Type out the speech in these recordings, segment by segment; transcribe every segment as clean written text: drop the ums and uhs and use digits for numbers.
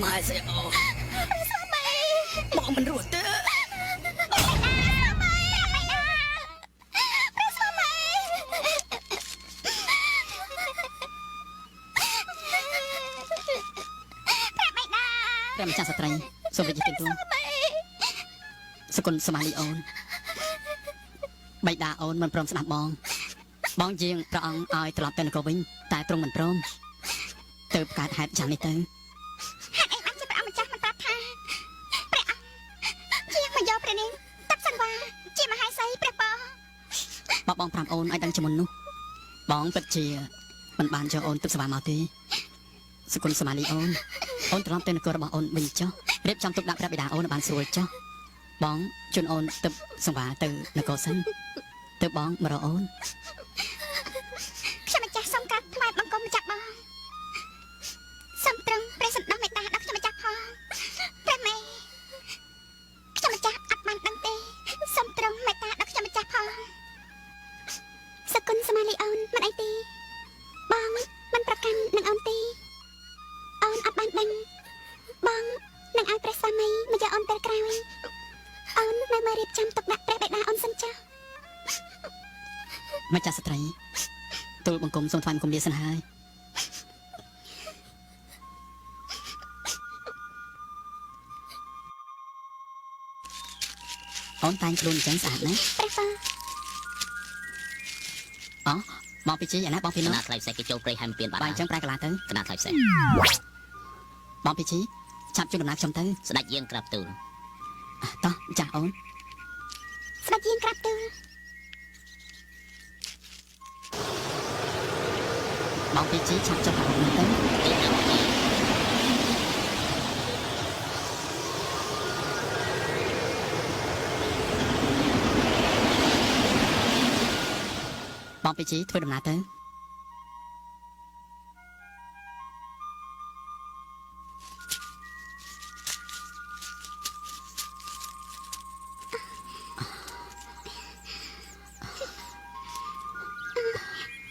ម៉ែស្អីអូ ព្រះស្វាមី បងមិនរស់ទេ ព្រះស្វាមីព្រះបិតា ព្រះម្ចាស់ស្ត្រីសូមវិជ្ជាទូលសគុណសមាលីអូនបៃតាអូនមិនព្រមស្ដាប់បង បងយាងព្រះអង្គឲ្យត្រឡប់ទៅនគរវិញតែទ្រង់មិនព្រមទៅកើតហេតុយ៉ាងនេះទៅ ហេតុអីបានជាព្រះអង្គម្ចាស់មិនប្រាប់ថាព្រះអង្គជាងមកយកព្រះនាងតាប់សង្វាជាមហេសីព្រះពរ បើបងប្រាប់អូនឲ្យដឹងជាមុននោះបងពិតជាមិនបានយកអូនទៅសវ៉ាមកទេសគុណសមាលីអូនអូនត្រឡប់ទៅនគររបស់អូនវិញចុះរៀបចំទុកដាក់ព្រះបិតាអូនឲ្យបានស្រួលចុះបងជូនអូនទៅសង្វាទៅនគរសិនទៅបងមករកអូន ខ្ញុំម្ចាស់សូមក្រាបថ្វាយបង្គំម្ចាស់បងសូមទ្រង់ព្រះសន្តោសមេត្តាដល់ខ្ញុំម្ចាស់ផងព្រះមេខ្ញុំម្ចាស់អត់បានដឹងទេសូមទ្រង់មេត្តាដល់ខ្ញុំម្ចាស់ផងសគុណសមាលីអូនមិនអីទេបងមិនប្រកាន់នឹងអូនទេអូនអត់បានដឹងបងនឹងឲ្យព្រះស្វាមីមកយកអូនពេលក្រោយអូននៅមករៀបចំទុកដាក់ព្រះបិតាអូនសិនចុះ ម្ចាស់ស្ត្រីទូលបង្គំសូមថ្វាយបង្គំលាសិនហើយអូនតែងខ្លួនអញ្ចឹងស្អាតណាស់ ព្រះពរ អូបងពីជីអាណាបងពីនោះ កណាថ្លៃផ្សេងគេចូលព្រៃហើយមិនពៀនបាត់ បើអញ្ចឹងប្រែកាឡាទៅ កណាថ្លៃផ្សេង បងពីជីឆាប់ជូនដំណើរខ្ញុំទៅ ស្ដេចយាងក្រាបទូល តោះម្ចាស់អូន ស្ដេចយាងក្រាបទូល បងពីជីឆាប់ចុះខាងមុខទៅ ទីណាមកនេះ បងពីជីធ្វើដំណើរទៅ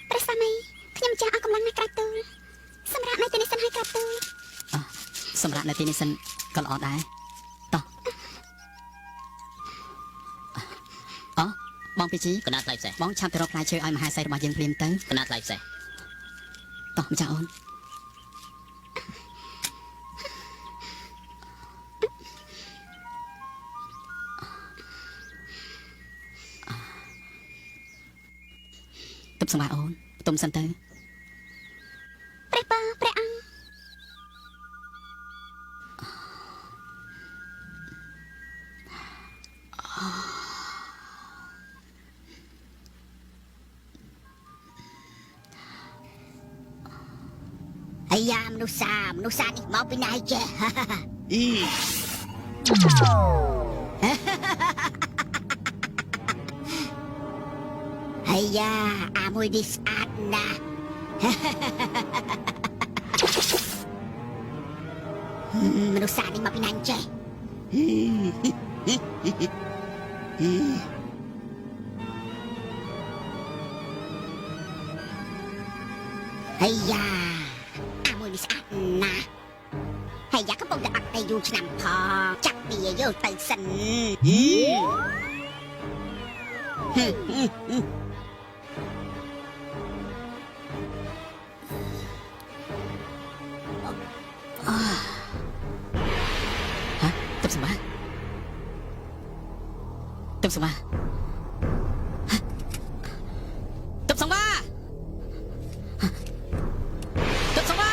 ព្រះស្វាមីខ្ញុំម្ចាស់អស់កម្លាំងណាស់ក្រាបទូលសម្រាប់នៅទីនេះសិនហើយក្រាបទូល សម្រាប់នៅទីនេះសិនក៏ល្អដែរតោះអូបងពីជី កណាថ្លៃផ្សេង បងឆាប់ទៅរកផ្លែឈើឲ្យមហាសីរបស់យើងភ្លាមទៅ កណាថ្លៃផ្សេង តោះម្ចាស់អូន ទប់សម្បាអូនផ្ទុំសិនទៅ ព្រះពរព្រះអង្គ អាយ៉ាមនុស្សសាមនុស្សសានេះមកពីណាចេះ អី អាយ៉ាអាមួយនេះស្អាតណាស់មនុស្សសានេះមកពីណាចេះអាយ៉ាអាមួយនេះស្អាតណាស់ហើយយ៉ាកំពុងតែអត់ទៅយូរឆ្នាំផងចាប់វាយកទៅសិន ហ៎ទប់សម្បាទប់សម្បាហ៎ទប់សម្បាហ៎ទប់សម្បា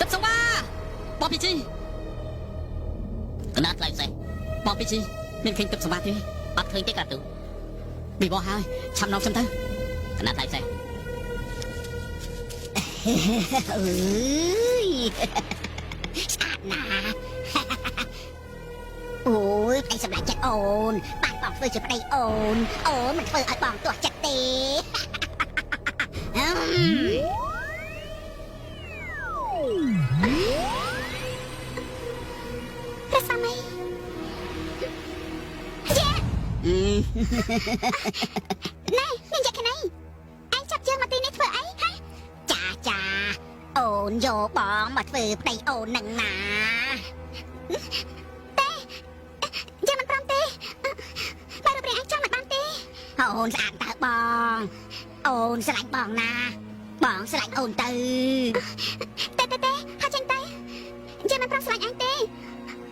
ទប់សម្បាបងពីជី កណាថ្លៃផ្សេង បងពីជីមានឃើញទប់សម្បាទេ អត់ឃើញទេក្រាបទូល ប៊ីបោហើយឆាប់នាំខ្ញុំទៅ កណាថ្លៃផ្សេង អើយស្អាតណាស់អូយប្តីសម្លាញ់ចិត្តអូនបានបងធ្វើជាប្តីអូនអូនមិនធ្វើឲ្យបងទាស់ចិត្តទេអឹម ព្រះស្វាមីយ៉ាណែនាងយ៉ាក់ណៃឯងចាប់យើងមកទីនេះធ្វើអីហ៎ ចាចាអូ អូនយកបងមកធ្វើប្តីអូននឹងណា ទេយើងមិនព្រមទេបែររូបរាងឯងចាំមិនបានទេ អូនស្អាតតើបងអូនស្រឡាញ់បងណាបងស្រឡាញ់អូនទៅ ទេទេទេហើយចេញទៅយើងមិនព្រមស្រឡាញ់ឯងទេ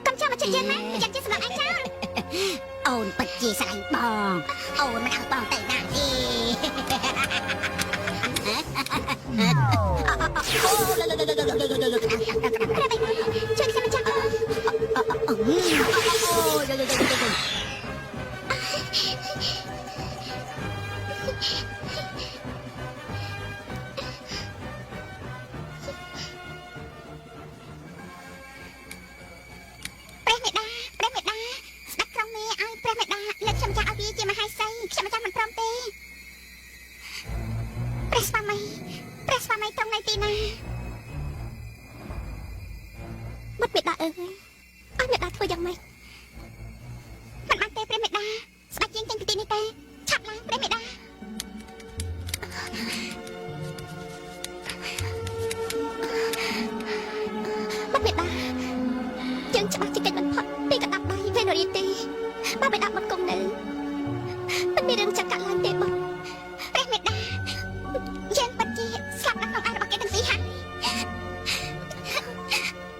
កុំចាំមកចិត្តយើងណាប្រយ័ត្នជាសម្រាប់ឯងចោល អូនពិតជាស្រឡាញ់បងអូនមិនឲ្យបងទៅណាទេ ព្រះបិតាជួយខ្ញុំម្ចាស់ផងព្រះមេដាព្រះមេដាស្ដេចក្រុងមេឲ្យព្រះមេដាលើកខ្ញុំម្ចាស់ឲ្យវាជាមហេសីខ្ញុំម្ចាស់មិនព្រមទេព្រះស្វាមីព្រះស្វាមីត្រង់នៅទីណាបុត្រមេដាអើយឲ្យមេដាធ្វើយ៉ាងម៉េចមិនបានទេព្រះមេដាស្ដេចយើងចេញពីទីនេះទេឆាប់ឡើងព្រះមេដាបុត្រមេដាយើងច្បាស់ជាកិច្ចមិនផុតពីកណ្ដាប់ដៃវេនរីទេបើមេដាមិនគង់នៅមិនមានរឿងចាក់កាត់ឡើងទេបុត្រព្រះមេដាយើងពិតជាស្លាប់នៅក្នុងអាយរបស់គេទាំងពីរហើយ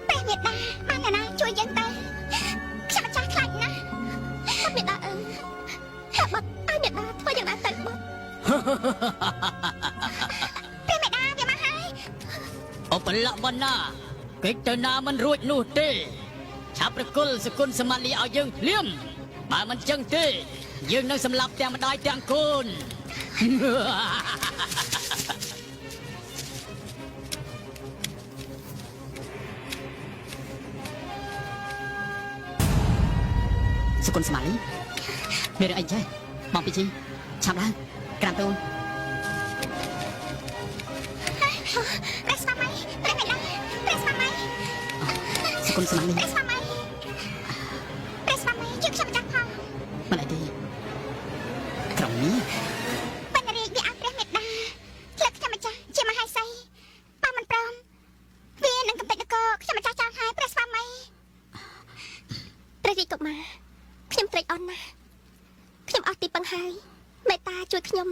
ព្រះមេដាបានអ្នកណាជួយយើងទៅខ្ញុំម្ចាស់ខ្លាចណាស់បុត្រមេដាអើយតើបុត្រឲ្យមេដាធ្វើយ៉ាងណាទៅបុត្រព្រះមេដាវាមកហើយ ឧបលបណ្ណាកិច្ចទៅណាមិនរួចនោះទេឆាប់ប្រគល់សគុណសមាលីឲ្យយើងភ្លាមបើមិនចឹងទេយើងនឹងសម្លាប់ទាំងម្ដាយទាំងកូន សគុណសមាលីមានរឿងអីចេះបងពីជីឆាប់ឡើងក្រាបទូល ព្រះស្វាមីព្រះមេដាព្រះស្វាមី សគុណសមាលី ព្រះស្វាមីព្រះស្វាមីជួយខ្ញុំម្ចាស់ផង មិនអីទេក្រុមនេះ បណ្ណរាជវាឲ្យព្រះមេដាលើកខ្ញុំម្ចាស់ជាមហេសីបើមិនព្រមវានឹងកំទេចនគរខ្ញុំម្ចាស់ចោលហើយព្រះស្វាមីព្រះរាជកុមារខ្ញុំត្រេកអរណាស់ខ្ញុំអស់ទីពឹងហើយមេត្តាជួយខ្ញុំ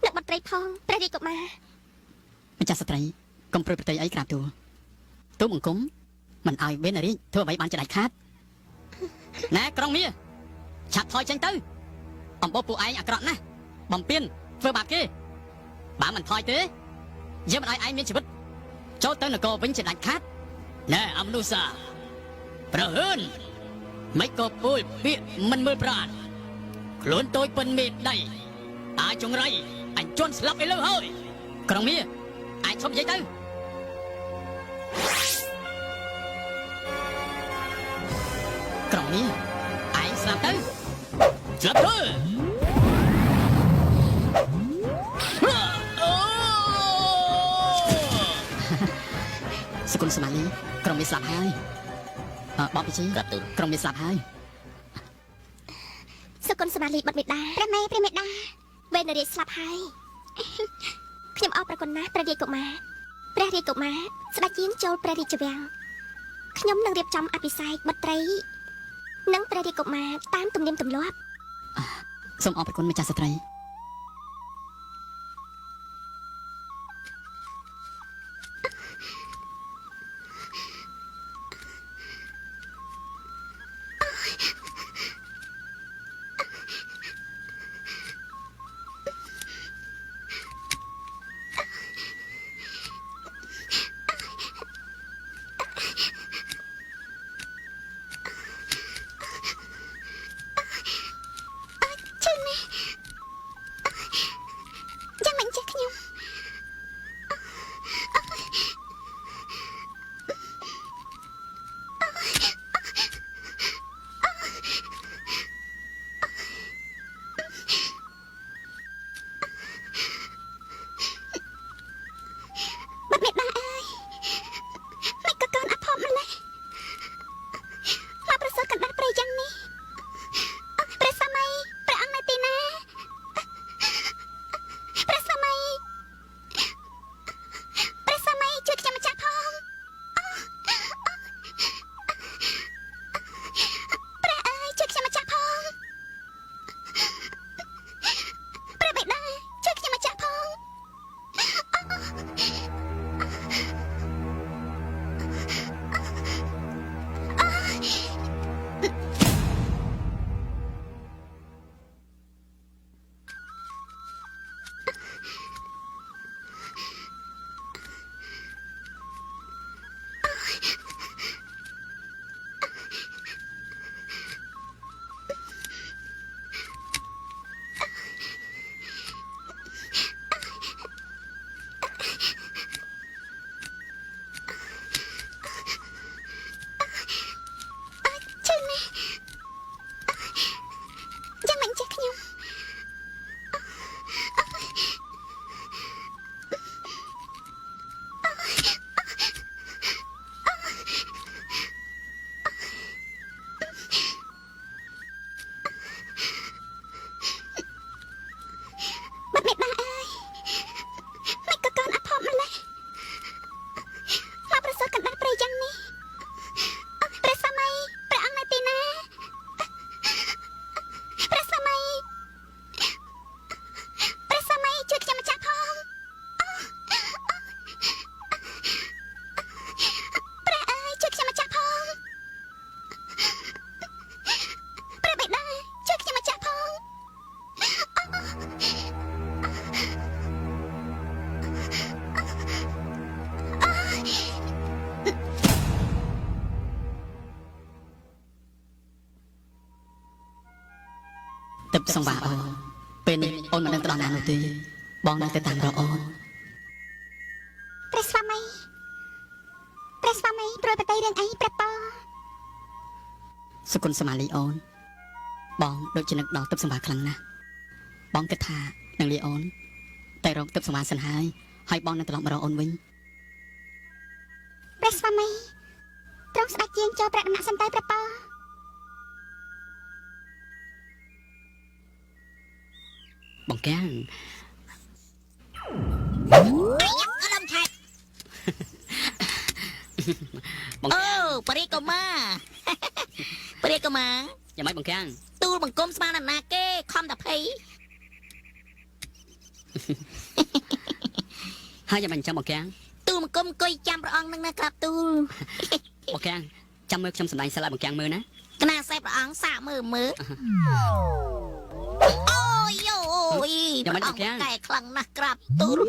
និងបុត្រីផងព្រះរាជកុមារ ម្ចាស់ស្ត្រីកុំព្រួយប្រតិយអីក្រាបទូលទូលបង្គំមិនឲ្យវេនរាជធ្វើអ្វីបានជាដាច់ខាតណែក្រុងមាឆាប់ថយចេញទៅអំបោពួកឯងអាក្រក់ណាស់បំពេញធ្វើបាបគេបើមិនថយទេយើងមិនឲ្យឯងមានជីវិតចូលទៅនគរវិញជាដាច់ខាតណែអមនុស្សាប្រហឿនមិនក៏ពូលពាក្យមិនមើលប្រាណខ្លួនតូចប៉ុនមេដៃអាចចង្រៃអញជន់ស្លាប់ឥឡូវហើយក្រុងមាឯងឈប់និយាយទៅក្រុងមាឯងស្លាប់ទៅស្លាប់ទៅអូសគុណសមាលីក្រុងមាស្លាប់ហើយអឺបបពិជី ក្រាបទូល ក្រុងមាស្លាប់ហើយ សគុណសមាលីបុត្រមេដាព្រះមេព្រះមេដាវេនរាជស្លាប់ហើយខ្ញុំអរប្រគុណណាស់ព្រះរាជកុមារព្រះរាជកុមារស្ដេចយាងចូលព្រះរាជវាំងខ្ញុំនឹងរៀបចំអភិសេកបុត្រីនិងព្រះរាជកុមារតាមទំនៀមទម្លាប់ សូមអរព្រគុណម្ចាស់ស្ត្រី ឈឺណាស់ ទឹកសង្វាអូនពេលនេះអូនមិនដឹងទៅដល់ណានោះទេបងនៅតែតាមរកអូន ព្រះស្វាមីព្រះស្វាមីព្រួយបតីរឿងអីព្រះពរ សុគន្ធសមាលីអូនបងដូចជានឹកដល់ទឹកសង្វាខ្លាំងណាស់បងគិតថានឹងលាអូនតែរកទឹកសង្វាសិនហើយហើយបងនឹងត្រឡប់មករកអូនវិញ ព្រះស្វាមីទ្រង់ស្ដេចជាងចូលព្រះដំណាក់សិនទៅព្រះពរ បងកាំង អលំឆែក បង អូបរិកុមារ បរិកុមារ យ៉ាងម៉េចបងកាំង ទូលបង្គំស្មានណាណាគេខំតែភ័យ ហើយយ៉ាងម៉េចអញ្ចឹងបងកាំង ទូលបង្គំអង្គុយចាំព្រះអង្គនឹងណាក្រាបទូល បងកាំងចាំមើលខ្ញុំសម្ដែងសិលឲ្យបងកាំងមើលណា កណាសេព្រះអង្គសាកមើលមើលអូយអូយព្រះអង្គកែខ្លាំងណាស់ក្រាបទូល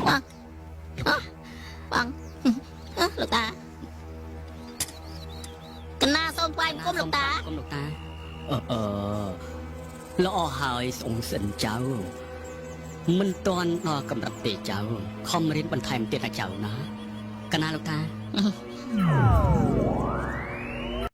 អអបងអលោកតាកណាសូមថ្វាយបង្គំលោកតា គុំលោកតា អឺអឺល្អហើយស្អុងសិនចៅមិនតាន់ដល់កម្រិតទេចៅខំរៀនបន្ថែមទៀតណាចៅណា កណាលោកតា